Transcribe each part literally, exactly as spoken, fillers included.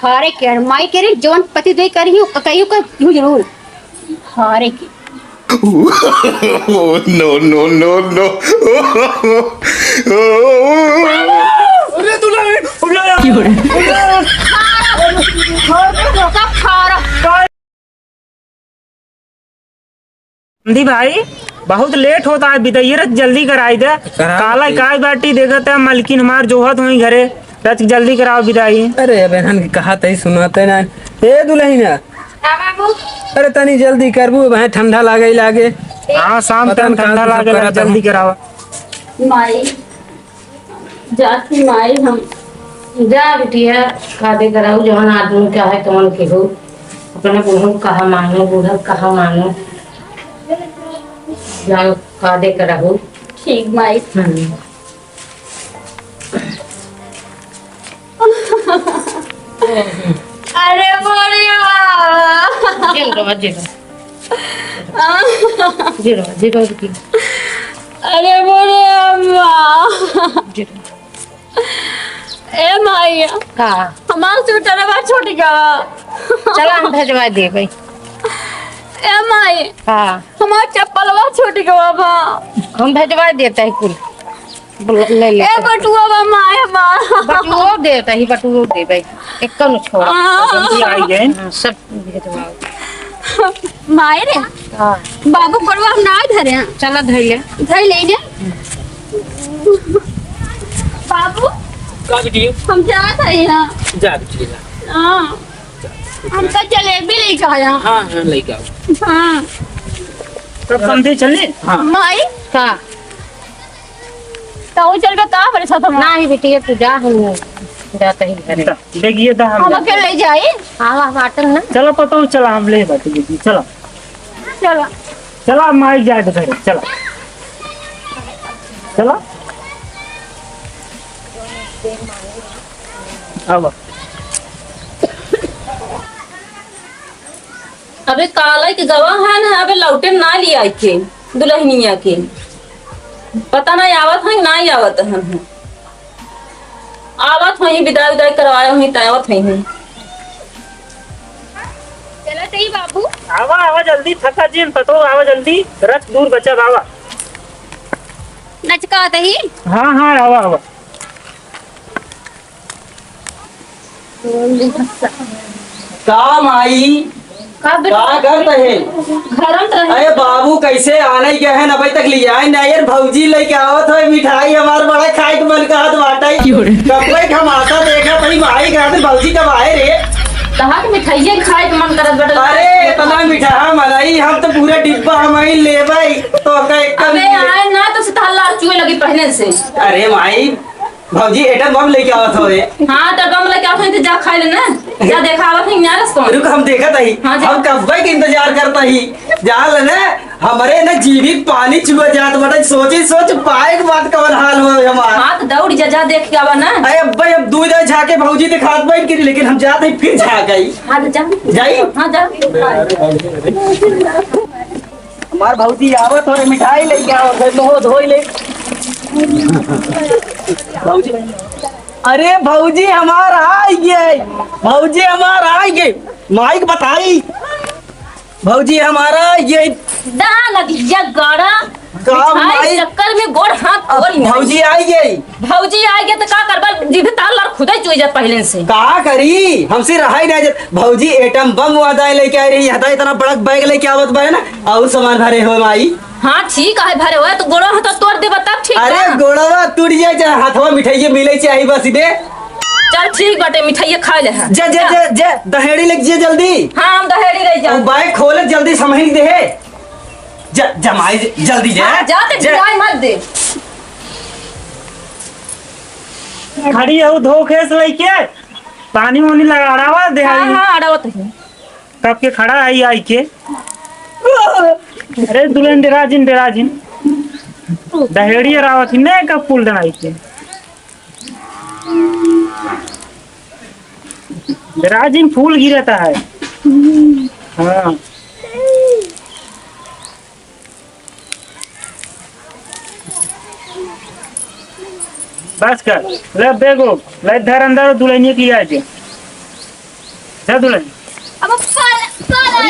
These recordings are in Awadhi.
हारे के, माई के रे, जवन पति द्वय करी हूँ, कहियो कर हूँ जरूर। हारे के। No, no, no, no। अरे दुल्हन, दुल्हन। की हो रहा है? समधी भाई, बहुत लेट होता है, बिदाई रच जल्दी कराई दे। करा काला दे। काय बाटी देखत है, मलकिन हमार जोहत होई घरे, रच जल्दी कराओ बिदाई। अरे, अब इन्हन के कहा तई सुनाते ना। ए दुल्हनिया, हाँ बाबू। अरे, तनी जल्दी करबू, वह ठंडा लागे लागे। हाँ, शाम पता तक न का ठंडा तू सब लागे लागे, करत जल्दी है। करावा। माई, जाती माई हम। जा बिटिया, कादे कराऊ, जवन आदमी का है तवन के हो। अपने बूढ़ो कहा मानो, बूढ़ा कहा मानो। जाओ, कादे कराऊ। ठीक माई। हम्म। अरे बोले बाबा। जेल रवा, जेल। जेल रवा, जेल रवा, जेल। अरे बोले अम्मा। जेल रवा। ए माई। का? हमार स्वेटरवा छूट गवा। चला, हम भेजवा देबै। ए माई। का? हमार चप्पलवा छूट गवा बा। हम भेजवा देते हैं कुल। बोल, ले ले। ए बटुआ बा माई हमार। बटुओ देते ही, बटुओ देबै। एक कौन छोड़ा। हाँ। जल्दी आई गए। हाँ, सब भेजवाओ। माई रे। हाँ। बाबू गोड़वा हम ना धरे हैं। चला धर ले। धर ले ने। बाबू। का बिटिया? हम जात हई यहाँ। जा बिटिया, जा। हाँ। जा। हमका जलेबी लेके आया। हाँ, हाँ, लेके आओ। हाँ। तब समधी चली? हाँ। माई। का? तो वो चल के का बोले साथ में? नाही बिटिया, तू जा, हम जाते ही घरे। दा, देखिए दा, हम हम जाते अकेले जाई? आवा बाटन ना। चला पता हो, चला हम ले बाटे दीदी, चला। चला। चला, माई जाए तो घरे, चला। चला। आवा। अबे काला के गवा है ना, अबे लौटे ना लिया के दुल्हनिया के। पता ना आवत है, ना आवत है। आवत वहीं विदाई उदाई करवाए वहीं त आवत वहीं। चला तई बाबू। आवा, आवा जल्दी, थका जिन पतो, आवा जल्दी, रथ दूर बचा बाबा। नचका तई। हाँ, हाँ, आवा, आवा। का माई? का बेटा? का करत है? घरम त है। अरे बाबू, कैसे आने के है ना, अबे तक लियाए ना यार। भौजी लेके आवत है मिठाई, हमार बड़ा खाए के मन कहत बाटे। क्यों रे? कब तक हम आशा देखा भाई, माई कहत, भौजी कब आए रे? कहा कि मिठाइये खाए के मन करत बाटे। अरे इतना मीठा है मलाई, हम तो पूरा डिब्बा हम ही लेबै, तो का एक कम अबे आए ना तो से तहार लार चुए लगी पहले से। अरे माई, भौजी, एटम बम लेके आवत हो रे। हाँ, तो बम लेके आवत हो, तो जा खाए ले ना। जा देखावत है, यहाँ रस कौन? रुक, हम देखत हई। हाँ, जा। हम कब्बे के इंतजार करत हई। जा ले ना, हमरे ना जीभी के पानी चुआ जात बाटे। सोची सोच, पाए के बाद कवन हाल हो हमार। हाँ, तो दौड़ जा, जा देख के आवा ना। अरे अब्बे, हम दुई दाई झाके भौजी देखात बैठ के, लेकिन हम जात हई फिर झाक आई। हाँ, तो जा। जाई? हाँ, जा। हमार भौजी आवत हो रे, मिठाई लेके आवत हो, मुँह धोई ले। भौजी, अरे भौजी हमार आई गई, भौजी हमार आई गई, माइक बताई, भौजी हमारा ये। दा नदिया गड़ा। का मिठाई माई? चक्कर में गोड़ हाथ अब तोड़ ले। भौजी आई गई। भौजी आई गई तो का करबा? जीभ ताल और खुदे चुई जा पहले से। का करी? हमसे रहाई ना जात। भौजी एटम बम वादा लेके आई रही, हता इतना बड़ा बैग लेके आवत बा ना, और सामान भरे हो माई। हाँ ठीक है, भरे हो तो गोड़वा हाथ तोड़ देबा तब ठीक अरे बा। गोड़वा टूट जाए चाहे हाथवा मिठाइये मिले चाहे बस दे। चल ठीक बाटे, मिठाइये खा ले है। जा, जा, जा, जा, दहेड़ी लेके जा जल्दी। हाँ, हम दहेड़ी ले जा। अब बैग खोले जल्दी, समहिन दे। जा, जा माई, जल्दी जा। हाँ, जा, ते जा। गिराई मत दे। खड़ी है वो धोखे से लेके, पानी वानी लगा रहा है, दे हाँ, आई। हाँ, अड़ावत है। कब के खड़ा आई, आई के। अरे दुल्हन डेरा जिन, डेरा जिन। दहेड़ी अड़ावत ही, नहीं कब फूल डराई के। डेरा जिन, फूल गिरता है। हाँ। बस कर, ले बेगो, ले धर अंदर, दुल्हनिया के लिए आ जा। जा दुल्हन। अब पाला, पाला। अरे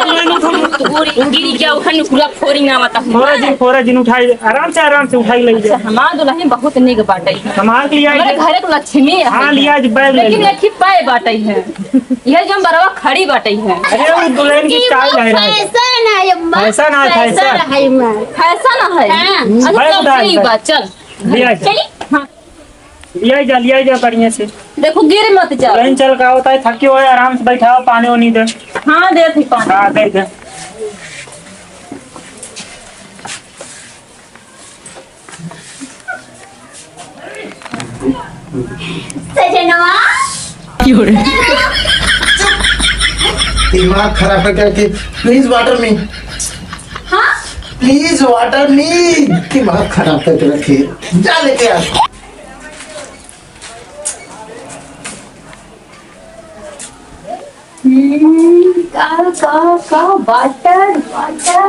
दुल्हन, उठो। गिरी क्या, उठा, पूरा फोरिंग आवता। फोरा जिन, फोरा जिन उठाई, आराम से, आराम से उठाई ले अच्छा, जा। हमार दुल्हन बहुत नीक बाटे। हमार के लिए आई हमारे है। घरे के लक्ष्मी है। हाँ, लिया आज बैग ले लेकिन लिया। लक्ष्मी पाए बाटे है। ये जो हम बरवा खड़ी बाटे है। अरे, वो दुल्हन की ये style है ना। फैशन है, अम्मा। फैशन है, फैशन। फैशन है, अम्मा। फैशन है। हाँ। अच्छा, बैग चल, डाल, ठीक बैग। बा, चल। लिया जा। चली? हाँ। लिया जा, लिया जा बढ़िया से। देखो, गिर मत जा। दुल्हन चल का होता है, थकी हो, आराम से बैठा हो, पानी वानी दे। हाँ, दे थी पानी। हाँ, दे दे। सजनवा। दिमाग खराब करके रखे। Please water me। हाँ? Please water me। दिमाग खराब करके रखे। जा लेके आ। हम्म, का, का, का, water, water।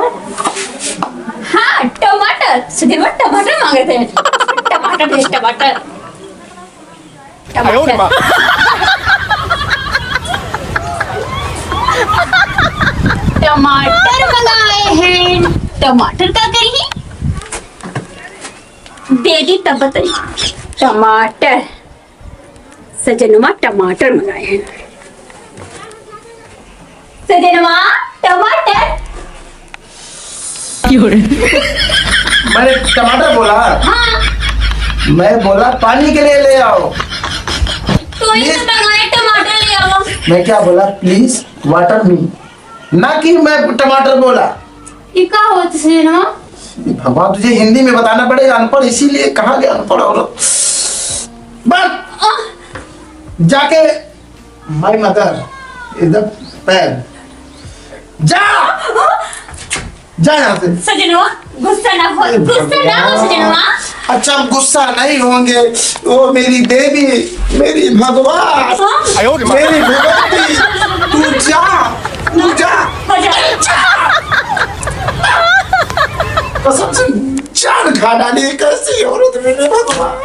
हाँ, टमाटर। सुधीरवा टमाटर मांगे थे। टमाटर दे, टमाटर। टमाटर। टमाटर का करी? दे दी तब बताई। टमाटर। सजनवा टमाटर मंगाए हैं। सजनवा टमाटर। मैंने टमाटर बोला? हाँ। मैं बोला पानी के लिए ले आओ। तो ही तो मंगाए टमाटर ले आओ। मैं क्या बोला? Please water me। ना कि मैं टमाटर बोला। ये का होत है ना? भगवान, तुझे हिंदी में बताना पड़ेगा, अनपढ़ इसीलिए कहा गया अनपढ़ औरत। बस जाके my mother, इधर पैर जा, जा यहाँ से। सजनवा, गुस्सा ना हो, गुस्सा ना हो सजनवा। अच्छा, हम गुस्सा नहीं होंगे। ओ मेरी देवी, मेरी भगवान, हाँ? मेरी भगवती, तू जा, तू जा। हो जा। कसम से जान खा डाली एक ऐसी औरत, मेरे भगवान।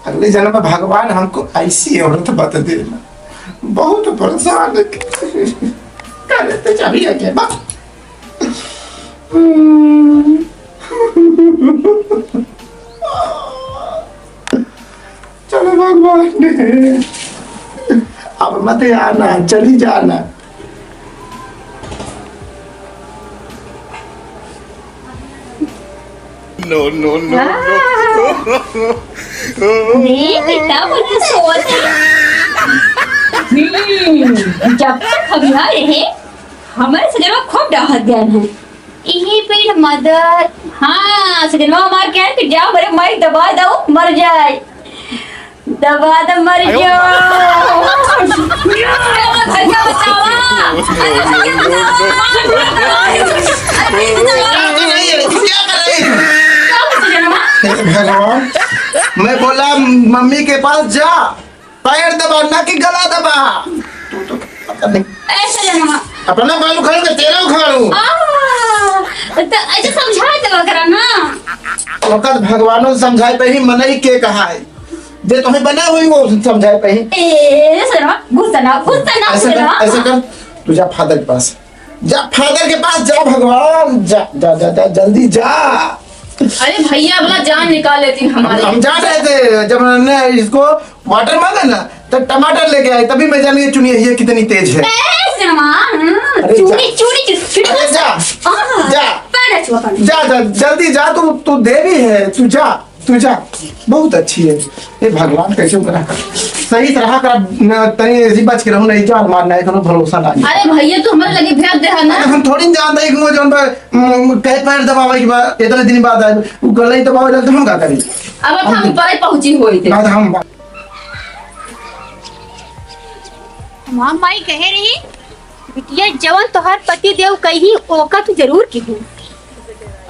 अगले जन्म में भगवान हमको ऐसी औरत मत देना। बहुत परेशान है। कर लेते चाबी है क्या? बस। चलो भगवान, अब मत आना, चली जाना। No, no, no, no। हाँ। नहीं बेटा, वो तो सोच। हम्म, जब तक हम यहाँ रहे, हमारे सजनवा खूब डाहत गए हैं। यही पेड़ मदर, हाँ, सजनवा हमार कहे कि जाओ मेरे माई दबा दो, मर जाए। दबा दो, मर जाओ। घर का बचावा। अरे, नहीं, ये क्या कर रही है? क्या हो सजनवा? हे भगवान, मैं बोला मम्मी के पास जा, पैर दबा, ना कि गला दबा। तू तो पता नहीं। ऐसे जनवा। अपना बाल उखाड़ के तेरा उखाड़ू। आ, तो ऐसे समझाए देवा करा ना। ओकर भगवानो समझाए पे ही मनई के कहा है। जे तुम्हें बना हुई वो समझाए पे ही। ए, ऐसे जनवा, गुस्सा ना, गुस्सा ना, ऐसे कर, गुस्सा ना। ऐसे कर, तू जा फादर के पास। जा फादर के पास जा, भगवान, जा, जा, जा, जा, जल्दी जा। अरे भैया, अपना जान निकाल लेती हम, हमारी। हम जा रहे थे, जब हमने इसको वाटर मांगा ना, तो टमाटर लेके आए, तभी मैं जान गई चुनिया ये कितनी तेज है। ए, सिनेमा, हम्म, अरे जा। चुनी, चुनी, चुनी, चुनी। अरे जा, हाँ, जा। पैर छुआ कर। जा, जा, जल्दी जा, तू, तू देवी है, तू जा, तू जा। बहुत अच्छी है। ए भगवान, कैसे ओकरा सही तरह का न, तनी ऐसी बच के रहू, नहीं जान मार, नहीं कोनो भरोसा नहीं। अरे भैया, तू हमारे लगे भेज दे है ना। अरे हम थोड़ी जानते हैं कि वो जौन पर, म, कहे पैर दबावे के बाद, इतने दिन बाद आए, वो गले ही दबावे जाते, हम का करी? अब हम हम ऊपर ही पहुंची हुई थे। बात हम हमार माई कहे रही, बिटिया, जवन तोहार पति देव कही, ओका तू जरूर किहू।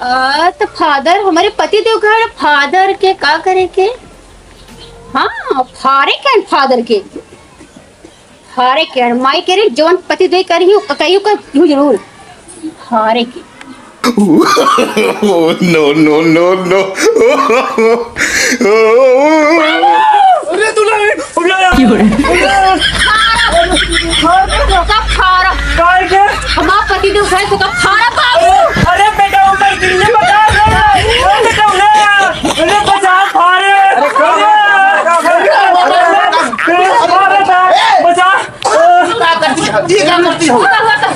आ, त फादर, हमरे पति देव कहे, फादर के का करे के? हाँ, फारे के फादर के। फारे के, माई के रे, जवन पति देव कही, ओका कही, ओका किहू जरूर। फारे के। Oh, no, no, no, no। अरे दुल्हन, उठा यार। तोका फारा। काहे के? हमार पति देव है, तोका फारा बाबू। अरे बेटा, उधर दिल्ली में जा रहे हैं। अरे बेटा, उधर। अरे बचा, फारे। अरे, अरे, अरे, अरे, बचा। ये का करती हो? ये का करती हो? हुआ, हुआ तो।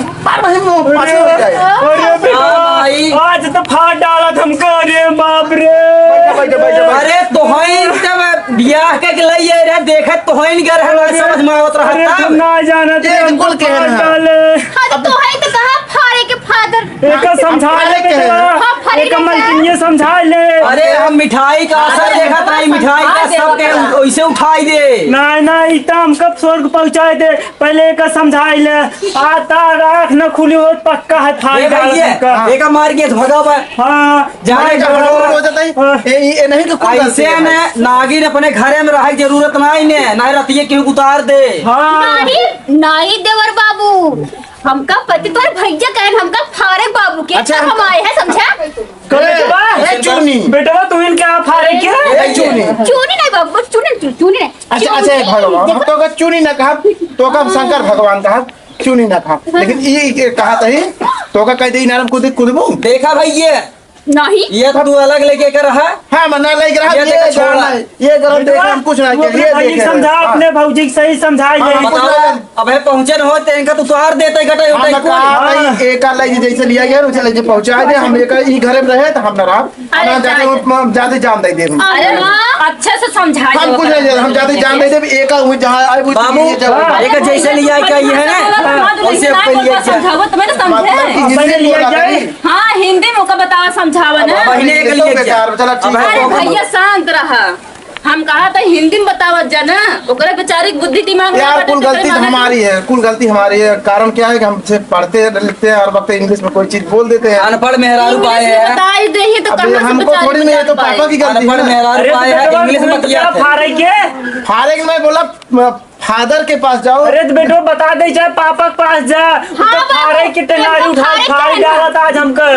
अरे, अरे बेटा, हाँ, भाई। आज तो फाड़ डाला हमका, अरे बाप रे। बैठो, बैठो, बैठो, बैठो। अरे तोहइन तब बियाह के लइए रे, देखत तोहइन घर हमारे अरे, समझ में आवत रहा अरे तब। तू ना जानत ये रे, बिल्कुल हमको कहना फाड़ है। डाले। हाँ, तो तोहइन तो कहा फारे के फादर। एका समझा ले फारे के बेटवा। हाँ, फारे एका के मलकिनिया समझा ले। अरे हम मिठाई का असर देखत रही, मिठाई का सबके वैसे उठाई दे। नहीं, नहीं, ई तो हमका स्वर्ग पहुँचाए दे। पहले एका समझाई ले, आता आँख न खुली होत पक्का है, फाड़ ए डालत भैया, हमका। एका मार के भगावा। हाँ, जाने मार का के भगावा। भगावा हो जाता है। हाँ। ए, ए, ए नहीं तो कुल गलती ऐसे है। ने नागिन अपने घरे में रहे के जरूरत नहीं ने, ना रतिये केहू उतार दे। हाँ। नहीं, नहीं देवर बाबू, हमका पति तोर भैया कहन, हमका फारे बाबू के अच्छा, हम हम आए हैं, समझा? ए, ए, चूनी। बेटवा, तू इनके यहाँ फारे के? ए, चूनी। चूनी नहीं बाबू, चूनी, चूनी नहीं। अच्छा, अच्छा, एक भगवान, हम तो अगर चूनी ना कहा, तो अगर शंकर भगवान कहा, चूनी ना कहा। लेकिन ये, ये कहा तही, तो का कह दे, इनारम कूद, कूदबू? देखा भाई, ये नहीं। ये तू अलग लेके कर रहा। हाँ, मना लेके रहा, ये ये देखा, छोड़ा। जाना है। ये गरम बेटवा, देखा, हम कुछ ना तू किया, अपने ये भाई देखे समझा, हाँ। अपने भौजी के सही समझा, हाँ, ये हम कुछ बताओ, ना अबे पहुँचे न होते, इनका तो तोहार देते, गटाई हाँ, उटाई मैं कौन? कहा, हाँ। भाई, एक आध लइके जैसे लिया गया, उसे लइके पहुँचाए दे, हम एक ही घरे में रहे, तो हम ना रहा। अरे, हम जाते, जाए। हम जाते जान दे देब। अरे हाँ, अच्छे से समझा हम दो कुछ नहीं जाते, हम जाते जान दे देब। एक हुई जहाँ आए, वो बाबू, ये जगह। हाँ, एक जैसे लिया क्या ये है ना? हाँ, वैसे लिया क्या? समझाओ तो मैंने समझे। मतलब कि हिंदी पहले में लिया बोला क्या? करी। हाँ, हिंदी में ओका बतावा, समझावा ना। अब बहिने के ये तो लिए क्या? बेकार, चला ठीक अब है। अरे तो भैया, शांत रहा। हम कहा था हिंदी में बतावत जा ना, ओकरे बेचारी के बुद्धि दिमाग ना यार, बाटे, कुल तो गलती तेरे तो मगज हमारी है, कुल गलती हमारी है। कारण क्या है कि हमसे पढ़ते लिखते हैं, हर वक्त इंग्लिश में कोई चीज बोल देते हैं। अनपढ़ मेहरारू इंग्लिश पाए में हैं। बताई दे ही तो अब ये कहाँ से हमको बेचारी थोड़ी नहीं, ये तो बेचारी पापा की गलती अनपढ़ है। मेहरारू अरे पाए हैं, बेटवा, इंग्लिश में तू बतिया क्या है। फारे के? फारे के मैं बोला, म-, फादर के पास जाओ। अरे तो बेटवा, बता दे, जा पापा के पास जा। हाँ, तो बाबू, फारे के टेंगारी उठा, फारे फाड़ के डाला था आज हमका।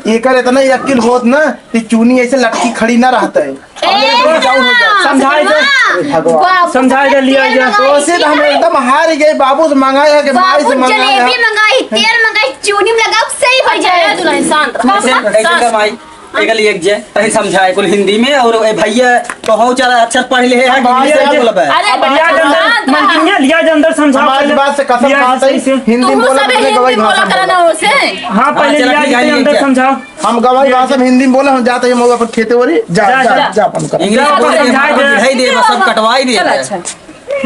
एकर इतना ही अक्ल होत ना कि चूनी ऐसे लटकी खड़ी ना रहता है। ए, समझाई दे। हाँ, समझाई दे। बाबू, समझाई दे, लिया जा। तो से तो हम एकदम हार गए, बाबू से मंगाए है कि माई से बाबू मंगाए है। जलेबी मंगाई, तेल मंगाई, चूनी में लगाओ, सही हो जाए। दुल्हन शांत रहो। ऐसे, ऐसे कर माई, एक लिए एक जे, तही समझाए कुल हिंदी में, और ए भैया तो हो चला अच्छा पढ़ ले है, हिंदी से बोलब है। अरे अब लिया जा अंदर, शांत रहा। मंदिर में लिया जा अंदर, समझाओ हमारी पहले। बात से कसम खात है, हिंदी में बोला, अपने गवाही भाषा में बोला। हाँ, पहले लिया जा अंदर, समझाओ। हम गवाही भाषा में हिंदी में बोले, हम जाते हैं, हम अपन खेते ओरी, जा, जा, जा, जा। जा अपन कर। इंग्लिश बोल के मार के बिठाई दे, बस सब कटवाई दे। चल, अच्छा।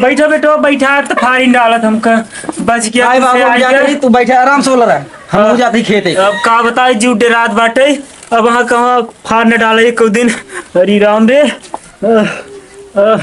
बैठो बेटो, बैठा, तो फारिन डालत हमका। बच गया भाई बाबू, हम जाते हैं, तू बैठे आराम से बोल रहा है। हम हाँ। हो जाते ही खेते। अब का बताई, जीव डेरात बाटे। अब वहाँ कहाँ फार न डाले एको दिन। हरी राम रे। अ, अ।